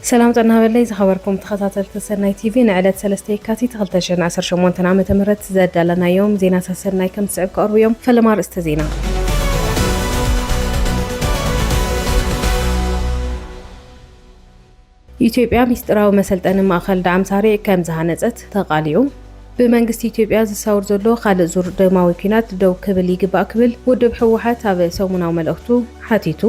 ሰላም ጥዕና በለይ ዝኸበርኩም ተኸታተልቲ ሰናይ ቲቪ፣ ንዕለት ሰለስተ የካቲት ክልተ ሽሕን ዓሰርተ ሸሞንተን ዓመተ ምህረት ዘዳለናዮም ዜናታት ሰናይ ከም ዝስዕብ ክቐርቡ እዮም። ፈለማ ኣርእስተ ዜና። ኢትዮጵያ ሚስጥራዊ መሰልጠኒ ማእኸል ዳዕም ሳሬዕ ከም ዝሃነጸት ተቓሊዑ። ብመንግስቲ ኢትዮጵያ ዝሳወር ዘሎ ካልእ ዙር ደማዊ ኲናት ደው ክብል ይግባእ ክብል ውድብ ህወሓት ኣብ ሰሙናዊ መልእኽቱ ሓቲቱ።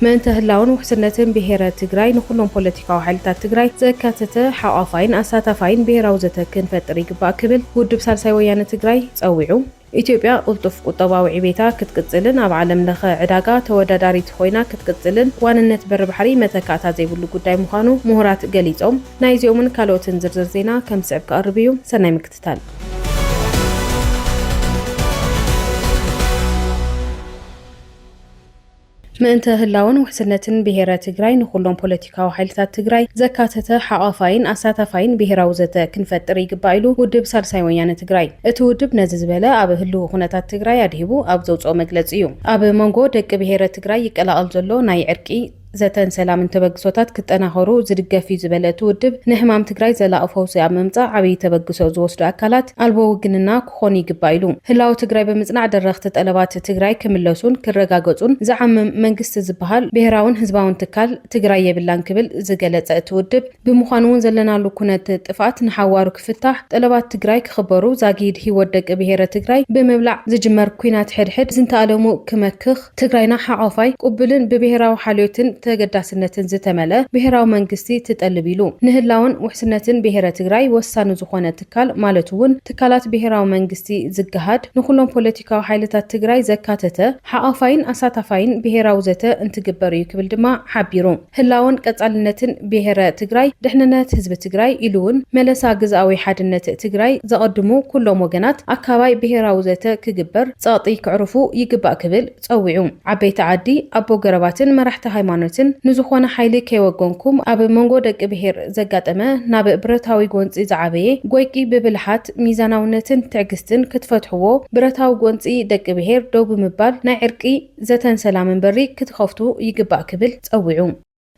ምእንተ ህላውን ውሕስነትን ብሄረ ትግራይ ንኹሎም ፖለቲካዊ ሓይልታት ትግራይ ዘካተተ ሓቋፋይን ኣሳታፋይን ብሄራዊ ዘተ ክንፈጥር ይግባእ ክብል ውድብ ሳልሳይ ወያነ ትግራይ ጸዊዑ። ኢትዮጵያ ቅልጡፍ ቁጠባዊ ዕቤታ ክትቅጽልን ኣብ ዓለም ለኸ ዕዳጋ ተወዳዳሪት ኮይና ክትቅጽልን ዋንነት በሪ ባሕሪ መተካእታ ዘይብሉ ጉዳይ ምዃኑ ምሁራት ገሊጾም። ናይዚኦምን ካልኦትን ዝርዝር ዜና ከም ዝስዕብ ክቐርብ እዩ። ሰናይ ምክትታል። ምእንተ ህላውን ውሕስነትን ብሄረ ትግራይ ንኹሎም ፖለቲካዊ ሓይልታት ትግራይ ዘካተተ ሓቋፋይን ኣሳታፋይን ብሄራዊ ዘተ ክንፈጥር ይግባእ ኢሉ ውድብ ሳልሳይ ወያነ ትግራይ። እቲ ውድብ ነዚ ዝበለ ኣብ ህልው ኩነታት ትግራይ ኣድሂቡ ኣብ ዘውፅኦ መግለፂ እዩ። ኣብ መንጎ ደቂ ብሄረ ትግራይ ይቀላቐል ዘሎ ናይ ዕርቂ ዘተን ሰላምን ተበግሶታት ክጠናኸሩ ዝድገፍ እዩ ዝበለ እቲ ውድብ፣ ንሕማም ትግራይ ዘላቒ ፈውሲ ኣብ ምምፃእ ዓብዪ ተበግሶ ዝወስዱ ኣካላት ኣልቦ ውግንና ክኾኑ ይግባእ ኢሉ። ህላወ ትግራይ ብምፅናዕ ደረኽቲ ጠለባት ትግራይ ክምለሱን ክረጋገፁን ዝዓምም መንግስቲ ዝበሃል ብሄራውን ህዝባውን ትካል ትግራይ የብላን ክብል ዝገለፀ እቲ ውድብ፣ ብምዃኑ እውን ዘለናሉ ኩነት ጥፍኣት ንሓዋሩ ክፍታሕ፣ ጠለባት ትግራይ ክኽበሩ፣ ዛጊድ ህይወት ደቂ ብሄረ ትግራይ ብምብላዕ ዝጅመር ኲናት ሕድሕድ ዝንተኣለሙ ክመክኽ፣ ትግራይና ሓቋፋይ፣ ቅቡልን ብብሄራዊ ሓልዮትን ተገዳስነትን ዝተመልአ ብሄራዊ መንግስቲ ትጠልብ ኢሉ። ንህላውን ውሕስነትን ብሄረ ትግራይ ወሳኒ ዝኾነ ትካል ማለት እውን ትካላት ብሄራዊ መንግስቲ ዝገሃድ ንኹሎም ፖለቲካዊ ሓይልታት ትግራይ ዘካተተ ሓቋፋይን ኣሳታፋይን ብሄራዊ ዘተ እንትግበር እዩ ክብል ድማ ሓቢሩ። ህላውን ቀጻልነትን ብሄረ ትግራይ፣ ድሕንነት ህዝቢ ትግራይ ኢሉ እውን መለሳ ግዝኣዊ ሓድነት ትግራይ ዘቐድሙ ኩሎም ወገናት ኣካባይ ብሄራዊ ዘተ ክግበር ጸቕጢ ክዕርፉ ይግባእ ክብል ጸዊዑ። ዓበይቲ ዓዲ፣ ኣቦ ገረባትን መራሕቲ ሃይማኖትን ንዝኾነ ሓይሊ ከይወገንኩም ኣብ መንጎ ደቂ ብሄር ዘጋጠመ ናብ ብረታዊ ጎንፂ ዝዓበየ ጎይቂ ብብልሓት ሚዛናውነትን ትዕግስትን ክትፈትሕዎ ብረታዊ ጎንፂ ደቂ ብሄር ደው ብምባል ናይ ዕርቂ ዘተን ሰላምን በሪ ክትኸፍቱ ይግባእ ክብል ጸዊዑ።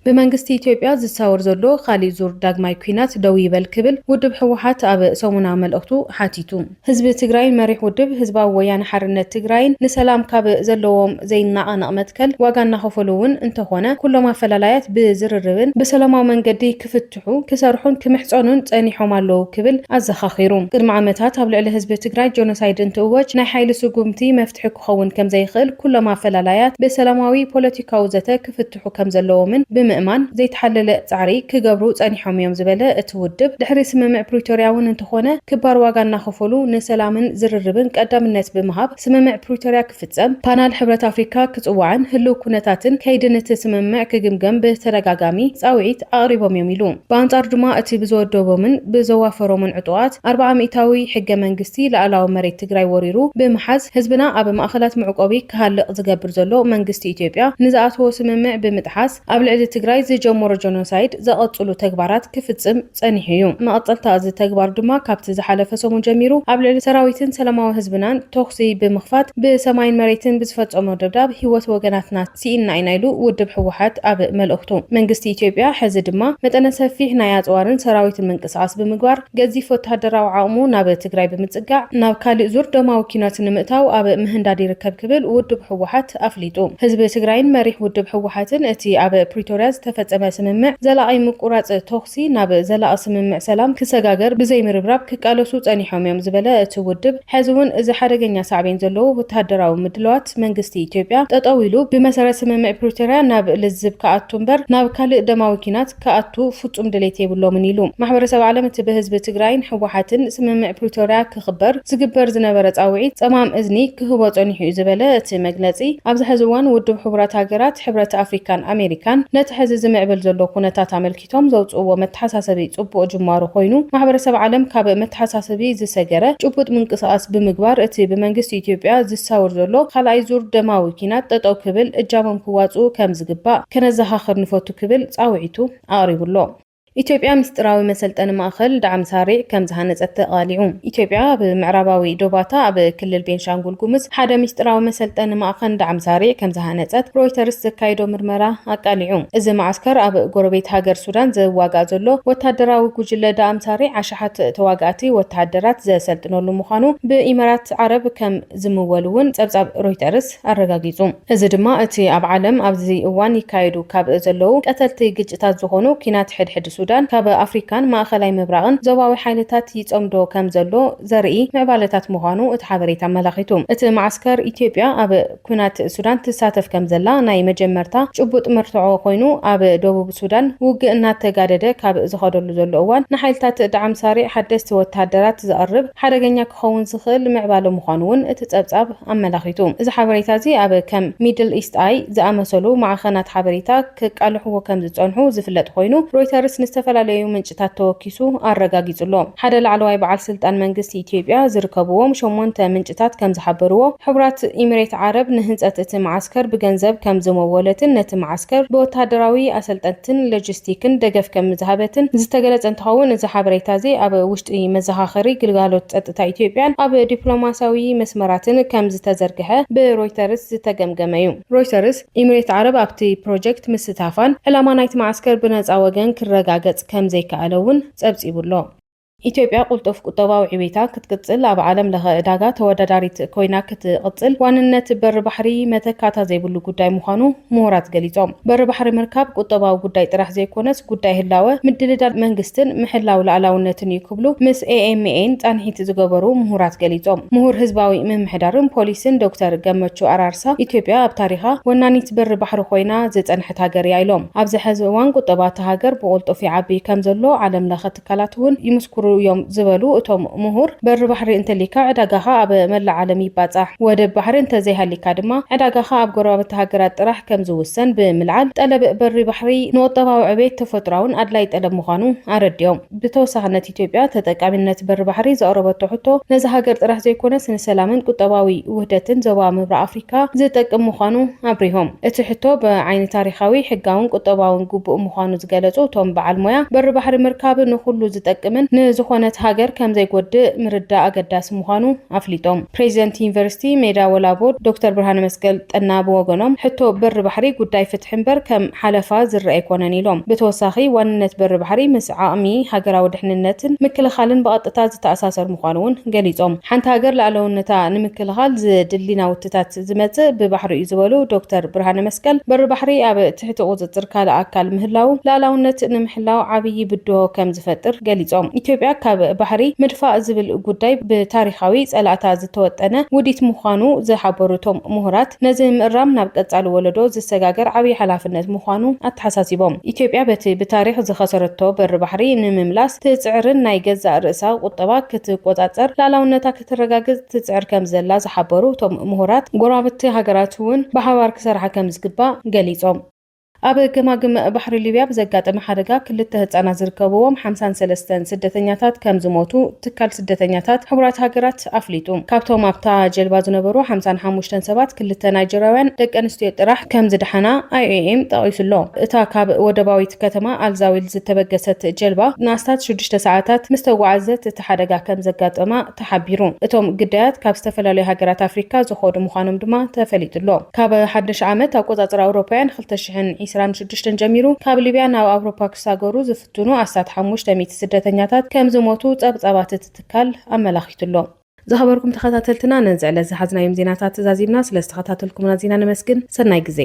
ብመንግስቲ ኢትዮጵያ ዝሳወር ዘሎ ካሊእ ዙር ዳግማይ ኲናት ደው ይበል ክብል ውድብ ህወሓት ኣብ ሰሙናዊ መልእኽቱ ሓቲቱ። ህዝቢ ትግራይን መሪሕ ውድብ ህዝባዊ ወያነ ሓርነት ትግራይን ንሰላም ካብ ዘለዎም ዘይናቐነቕ መትከል ዋጋ እናኸፈሉ እውን እንተኾነ፣ ኩሎም ኣፈላላያት ብዝርርብን ብሰላማዊ መንገዲ ክፍትሑ ክሰርሑን ክምሕጸኑን ጸኒሖም ኣለዉ ክብል ኣዘኻኺሩ። ቅድሚ ዓመታት ኣብ ልዕሊ ህዝቢ ትግራይ ጆኖሳይድ እንትእወጅ ናይ ሓይሊ ስጉምቲ መፍትሒ ክኸውን ከም ዘይኽእል፣ ኩሎም ኣፈላላያት ብሰላማዊ ፖለቲካዊ ዘተ ክፍትሑ ከም ዘለዎምን ብምእማን ዘይተሓለለ ጻዕሪ ክገብሩ ጸኒሖም እዮም ዝበለ እቲ ውድብ፣ ድሕሪ ስምምዕ ፕሪቶርያ እውን እንተኾነ ክባር ዋጋ እናኸፈሉ ንሰላምን ዝርርብን ቀዳምነት ብምሃብ ስምምዕ ፕሪቶርያ ክፍጸም፣ ፓናል ሕብረት ኣፍሪካ ክጽዋዕን ህልው ኩነታትን ከይድን እቲ ስምምዕ ክግምገም ብተደጋጋሚ ጻውዒት ኣቕሪቦም እዮም ኢሉ። ብኣንጻሩ ድማ እቲ ብዝወደቦምን ብዘዋፈሮምን ዕጡቓት ኣርብዓ ሚእታዊ ሕገ መንግስቲ ላዕላዊ መሬት ትግራይ ወሪሩ ብምሓዝ ህዝብና ኣብ ማእኸላት መዕቆቢ ክሃልቕ ዝገብር ዘሎ መንግስቲ ኢትዮጵያ ንዝኣተዎ ስምምዕ ብምጥሓስ ኣብ ልዕሊ ትግራይ ዝጀመሮ ጆኖሳይድ ዘቐጽሉ ተግባራት ክፍጽም ጸኒሑ እዩ። መቐጸልታ እዚ ተግባር ድማ ካብቲ ዝሓለፈ ሰሙን ጀሚሩ ኣብ ልዕሊ ሰራዊትን ሰላማዊ ህዝብናን ተኹሲ ብምኽፋት ብሰማይን መሬትን ብዝፈጸሞ ደብዳብ ህይወት ወገናትና ስኢንና ኢና ኢሉ ውድብ ህወሓት ኣብ መልእኽቱ። መንግስቲ ኢትዮጵያ ሕዚ ድማ መጠነ ሰፊሕ ናይ ኣጽዋርን ሰራዊትን ምንቅስቓስ ብምግባር ገዚፍ ወተሃደራዊ ዓቕሙ ናብ ትግራይ ብምጽጋዕ ናብ ካሊእ ዙር ደማዊ ኲናት ንምእታው ኣብ ምህንዳድ ይርከብ ክብል ውድብ ህወሓት ኣፍሊጡ። ህዝቢ ትግራይን መሪሕ ውድብ ህወሓትን እቲ ኣብ ፕሪቶርያ ዝተፈጸመ ስምምዕ ዘላቒ ምቁራጽ ተኹሲ ናብ ዘላቒ ስምምዕ ሰላም ክሰጋገር ብዘይምርብራብ ክቃለሱ ጸኒሖም እዮም ዝበለ እቲ ውድብ፣ ሕዚ እውን እዚ ሓደገኛ ሳዕቤን ዘለዎ ወተሃደራዊ ምድላዋት መንግስቲ ኢትዮጵያ ጠጠው ኢሉ ብመሰረት ስምምዕ ፕሪቶርያ ናብ ልዝብ ክኣቱ እምበር ናብ ካልእ ደማዊ ኲናት ክኣቱ ፍጹም ድሌት የብሎምን ኢሉ። ማሕበረሰብ ዓለም እቲ ብህዝቢ ትግራይን ህወሓትን ስምምዕ ፕሪቶርያ ክኽበር ዝግበር ዝነበረ ጻውዒት ጸማም እዝኒ ክህቦ ጸኒሑ እዩ ዝበለ እቲ መግለጺ፣ ኣብዚ ሕዚ እዋን ውድብ ሕቡራት ሃገራት፣ ሕብረት ኣፍሪካን ኣሜሪካን ነቲ ሕዚ ዝምዕብል ዘሎ ኩነታት ኣመልኪቶም ዘውፅእዎ መተሓሳሰቢ ጽቡቕ ጅማሮ ኮይኑ፣ ማሕበረሰብ ዓለም ካብ መተሓሳሰቢ ዝሰገረ ጭቡጥ ምንቅስቓስ ብምግባር እቲ ብመንግስቲ ኢትዮጵያ ዝሳወር ዘሎ ካልኣይ ዙር ደማዊ ኲናት ጠጠው ክብል እጃሞም ክዋፅኡ ከም ዝግባእ ከነዘኻኽር ንፈቱ ክብል ጻውዒቱ ኣቕሪቡ ኣሎ። ኢትዮጵያ ምስጢራዊ መሰልጠኒ ማእኸል ዳዕም ሳሪዕ ከም ዝሃነጸት ተቓሊዑ። ኢትዮጵያ ኣብ ምዕራባዊ ዶባታ ኣብ ክልል ቤንሻንጉል ጉሙዝ ሓደ ምስጢራዊ መሰልጠኒ ማእኸል ዳዕም ሳሪዕ ከም ዝሃነጸት ሮይተርስ ዘካየዶ ምርመራ ኣቃሊዑ። እዚ መዓስከር ኣብ ጎረቤት ሃገር ሱዳን ዝዋጋእ ዘሎ ወታደራዊ ጉጅለ ዳዕም ሳሪዕ ኣሽሓት ተዋጋእቲ ወታደራት ዘሰልጥነሉ ምዃኑ ብኢማራት ዓረብ ከም ዝምወል እውን ጸብጻብ ሮይተርስ ኣረጋጊጹ። እዚ ድማ እቲ ኣብ ዓለም ኣብዚ እዋን ይካየዱ ካብ ዘለዉ ቀተልቲ ግጭታት ዝኾኑ ኲናት ሕድሕድ ሱዳን ካብ ኣፍሪካን ማእኸላይ ምብራቕን ዞባዊ ሓይልታት ይጸምዶ ከም ዘሎ ዘርኢ ምዕባለታት ምዃኑ እቲ ሓበሬታ ኣመላኺቱ። እቲ መዓስከር ኢትዮጵያ ኣብ ኲናት ሱዳን ትሳተፍ ከም ዘላ ናይ መጀመርታ ጭቡጥ መርትዖ ኮይኑ፣ ኣብ ደቡብ ሱዳን ውግእ እናተጋደደ ካብ ዝኸደሉ ዘሎ እዋን ንሓይልታት ዳዕም ሳሪዕ ሓደስቲ ወታደራት ዘቕርብ ሓደገኛ ክኸውን ዝኽእል ምዕባለ ምዃኑ እውን እቲ ጸብጻብ ኣመላኺቱ። እዚ ሓበሬታ እዚ ኣብ ከም ሚድል ኢስት ኣይ ዝኣመሰሉ ማዕኸናት ሓበሬታ ክቃልሕዎ ከም ዝጸንሑ ዝፍለጥ ኮይኑ፣ ሮይተርስ ንዝተፈላለዩ ምንጭታት ተወኪሱ ኣረጋጊጹ ኣሎ። ሓደ ላዕለዋይ በዓል ስልጣን መንግስቲ ኢትዮጵያ ዝርከብዎም ሸሞንተ ምንጭታት ከም ዝሓበርዎ፣ ሕቡራት ኢሚሬት ዓረብ ንህንጸት እቲ መዓስከር ብገንዘብ ከም ዝመወለትን ነቲ መዓስከር ብወታደራዊ ኣሰልጠንትን ሎጂስቲክን ደገፍ ከም ዝሃበትን ዝተገለጸ እንትኸውን፣ እዚ ሓበሬታ እዚ ኣብ ውሽጢ መዘኻኸሪ ግልጋሎት ጸጥታ ኢትዮጵያን ኣብ ዲፕሎማሲያዊ መስመራትን ከም ዝተዘርግሐ ብሮይተርስ ዝተገምገመ እዩ። ሮይተርስ፣ ኢሚሬት ዓረብ ኣብቲ ፕሮጀክት ምስታፋን ዕላማ ናይቲ መዓስከር ብነጻ ወገን ክረጋገጽ ከም ዘይከኣለ እውን ጸብጺቡ ኣሎ። ኢትዮጵያ ቅልጡፍ ቁጠባዊ ዕቤታ ክትቅጽል፣ ኣብ ዓለም ለኸ ዕዳጋ ተወዳዳሪት ኮይና ክትቕጽል ዋንነት በሪ ባሕሪ መተካእታ ዘይብሉ ጉዳይ ምዃኑ ምሁራት ገሊጾም። በሪ ባሕሪ ምርካብ ቁጠባዊ ጉዳይ ጥራሕ ዘይኮነስ፣ ጉዳይ ህላወ፣ ምድልዳል መንግስትን ምሕላው ሉዓላውነትን እዩ ክብሉ ምስ ኤ ኤም ኤን ጻንሒት ዝገበሩ ምሁራት ገሊጾም። ምሁር ህዝባዊ ምምሕዳርን ፖሊስን ዶክተር ገመቹ ኣራርሳ፣ ኢትዮጵያ ኣብ ታሪኻ ወናኒት በሪ ባሕሪ ኮይና ዝጸንሐት ሃገር እያ ኢሎም። ኣብዚ ሕዚ እዋን ቁጠባ እታ ሃገር ብቕልጡፍ ይዓቢ ከም ዘሎ ዓለም ለኸ ትካላት እውን ይምስክሩ እዮም ዝበሉ እቶም ምሁር፣ በሪ ባሕሪ እንተሊካ ዕዳጋኻ ኣብ መላእ ዓለም ይባጻሕ። ወደብ ባሕሪ እንተዘይሃሊካ ድማ ዕዳጋኻ ኣብ ጎረባብቲ ሃገራት ጥራሕ ከም ዝውሰን ብምልዓል፣ ጠለብ በሪ ባሕሪ ንቁጠባዊ ዕቤት ተፈጥሮኣውን ኣድላይ ጠለብ ምዃኑ ኣረዲኦም። ብተወሳኽነት ኢትዮጵያ ተጠቃሚነት በሪ ባሕሪ ዘቕረበቶ ሕቶ ነዚ ሃገር ጥራሕ ዘይኮነስ ንሰላምን ቁጠባዊ ውህደትን ዞባ ምብራቕ ኣፍሪካ ዝጠቅም ምዃኑ ኣብሪሆም። እቲ ሕቶ ብዓይኒ ታሪኻዊ፣ ሕጋውን ቁጠባውን ግቡእ ምዃኑ ዝገለጹ እቶም በዓል ሞያ፣ በሪ ባሕሪ ምርካብ ንኹሉ ዝጠቅምን ንዝኾነት ሃገር ከም ዘይጎድእ ምርዳእ ኣገዳሲ ምዃኑ ኣፍሊጦም። ፕሬዚደንት ዩኒቨርሲቲ ሜዳ ወላቦ ዶክተር ብርሃነ መስቀል ጠና ብወገኖም፣ ሕቶ በሪ ባሕሪ ጉዳይ ፍትሒ እምበር ከም ሓለፋ ዝረአ ኣይኮነን ኢሎም። ብተወሳኺ፣ ዋንነት በሪ ባሕሪ ምስ ዓቕሚ ሃገራዊ ድሕንነትን ምክልኻልን ብቐጥታ ዝተኣሳሰር ምዃኑ እውን ገሊጾም። ሓንቲ ሃገር ሉዓላውነታ ንምክልኻል ዝድሊ ናውትታት ዝመጽእ ብባሕሪ እዩ ዝበሉ ዶክተር ብርሃነ መስቀል፣ በሪ ባሕሪ ኣብ ትሕቲ ቁጽጽር ካልእ ኣካል ምህላው ሉዓላውነት ንምሕላው ዓብዪ ብድሆ ከም ዝፈጥር ገሊጾም። ኢትዮጵያ ካብ ባሕሪ ምድፋእ ዝብል ጉዳይ ብታሪኻዊ ጸላእታ ዝተወጠነ ውዲት ምዃኑ ዝሓበሩ እቶም ምሁራት፣ ነዚ ምእራም ናብ ቀጻሊ ወለዶ ዝሰጋገር ዓብዪ ሓላፍነት ምዃኑ ኣተሓሳሲቦም። ኢትዮጵያ በቲ ብታሪኽ ዝኸሰረቶ በሪ ባሕሪ ንምምላስ ትጽዕርን ናይ ገዛእ ርእሳ ቁጠባ ክትቆጻጸር፣ ሉዓላውነታ ከተረጋግጽ ትጽዕር ከም ዘላ ዝሓበሩ እቶም ምሁራት፣ ጎረባብቲ ሃገራት እውን ብሓባር ክሰርሓ ከም ዝግባእ ገሊጾም። ኣብ ገማግም ባሕሪ ሊብያ ብዘጋጠመ ሓደጋ ክልተ ህጻናት ዝርከብዎም ሓምሳን ሰለስተን ስደተኛታት ከም ዝሞቱ ትካል ስደተኛታት ሕቡራት ሃገራት ኣፍሊጡ። ካብቶም ኣብታ ጀልባ ዝነበሩ ሓምሳን ሓሙሽተን ሰባት፣ ክልተ ናይጀርያውያን ደቂ ኣንስትዮ ጥራሕ ከም ዝደሓና ኣይ ኦ ኤም ጠቒሱ ኣሎ። እታ ካብ ወደባዊት ከተማ ኣልዛዊል ዝተበገሰት ጀልባ ንኣስታት ሽዱሽተ ሰዓታት ምስ ተጓዓዘት እቲ ሓደጋ ከም ዘጋጠማ ተሓቢሩ። እቶም ግዳያት ካብ ዝተፈላለዩ ሃገራት ኣፍሪካ ዝኾዱ ምዃኖም ድማ ተፈሊጡ ኣሎ። ካብ ሓድሽ ዓመት ኣቆጻጽራ ኣውሮፓውያን ክልተ ሽሕን ዕስራን ሽዱሽተን ጀሚሩ፣ ካብ ሊብያ ናብ ኣውሮፓ ክሳገሩ ዝፍትኑ ኣስታት ሓሙሽተ ሚእቲ ስደተኛታት ከም ዝሞቱ ጸብጻባት እቲ ትካል ኣመላኺቱ ኣሎ። ዝኸበርኩም ተኸታተልትና፣ ነዚ ዕለት ዝሓዝናዮም ዜናታት ተዛዚምና። ስለ ዝተኸታተልኩምና ኣዚና ነመስግን። ሰናይ ግዜ።